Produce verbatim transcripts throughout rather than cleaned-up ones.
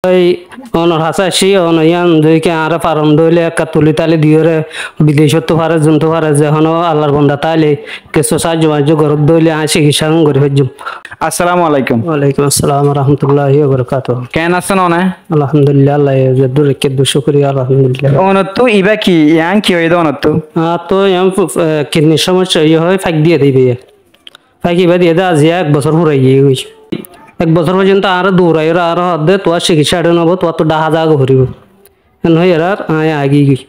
Toi onor hasé aiccí, one yián zodi ki añáre faron dóile ekka tuli tali diyóre, bidecóttu fare, zuntu fare, ze hono Allar bonda táile kessú sáaijjo maijjo goródde óile añí cikiccá gorí faijjum. Assalamu alaikum. Walaikum assalam wa rahmatullahi wa barakatuhu. Keén asón one? Alhamdulillah, Allah ye zeddúr raikké eddúr cúkuriya, alhamdulillah. Onottú ibá ki, yián ki óiye dé onottú? Añáttu yián fu-, e, kidnir somosya óiye hoi, fák diyé dé ibáye. Fák ibá diyé dé aijja ek bosór furai giyói. Ek bosór foijjonto añáre durai ore añáre hoódde, tuáñr cikiccá eçé no óibo, tuáñttú dháha zaga foribó. Eén hoi ore aññí aigiyói.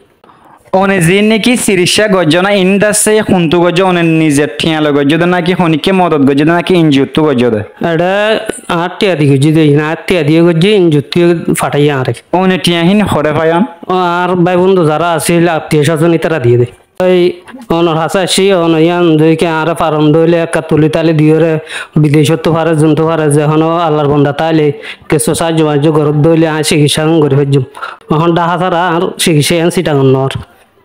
One ziín niki cikiccá goijjó na, iín dassé huntú goijjó, one nizer thiañ loi goijjó dé náki honikká modot goijjó dé náki injiyottú goijjó dé? Eçé añár thiañ di goijjí dé, iín añár thiañ diyé goijjí, injiyottú fathaiyé añáre. One thiañ hín hoçé faiyón? Ó, añár bái bondú zará asíl, attiyo sózon ítara diyé dé. Toi onor hasé aiccí, one yián zodi ki añáre faron dóile ekka tuli tali diyóre, bidecóttu fare, zuntu fare, ze hono Allar bonda táile kessú sáaijjo maijjo goródde óile añí cikiccá gorí faijjum. Ehón dháha sára añár cikiccá yián Sitangót no ór.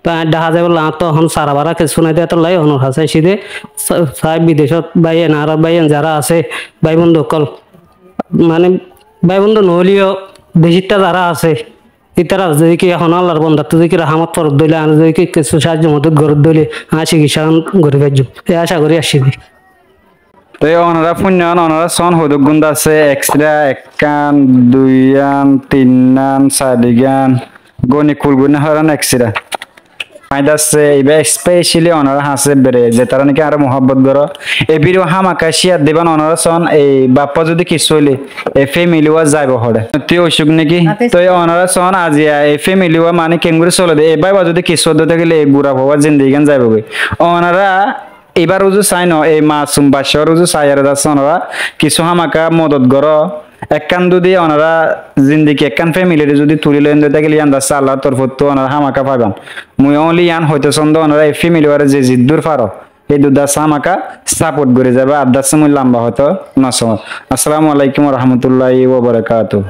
Toi añí dháha zaibólla añáttu ehón sara bara kessú nái dé, étolla onor hasé aiccí dé, sa-, saáb bidecót báiyain, añárar báiyain zará asé, bái bondú ókkol, mane bái bondú no óileyo decítta zará asé, ítara zodi ki ehón Allar bondattú zodi ki rahámot foredde óile, añáre zodi ki kessú sáaijjo modot goródde óile, añí cikiccá gorí faijjum. E acá gorí aiccí dé. Te onorá fúinnon, onorá soón hoddúr gún dassé, eksera ekkán, duiyán, tinnán, sairgán, goni kul gorí no faron eksera. Aññí dassé ibá especially onorá hasé bere, zetará náki añáre muhábbot goró. E video hámaka share diban, onorá soón, e bappá zodi kissú óile, e family wá zaibo hoçé. Tui ocúk náki? Toi onorá soón aijja e family wá mani keéngorí solede, e báiba zodi kissú ódde tákile e gura fuawá zindigigán zaibo goi. Onorá ibár uzu sai no, ei masum baccár uzu saiyóre dassé onorá kissú hámaka modot goró. Ekkán dudi onorá zindigi ekkán family re zudi tuli loiyón dé tákile yián dassé Allar torfóttu onorá hámaka faiban. Mui only yián hoitó soón dé, onorá ei family wáre ze ziddúr faro, héddur dassé hámaka support gorí zaiba. Ar dassé mui lamba hoitó no soór. Assalamu alaikum wa rahmatullahi wa barakatuhu.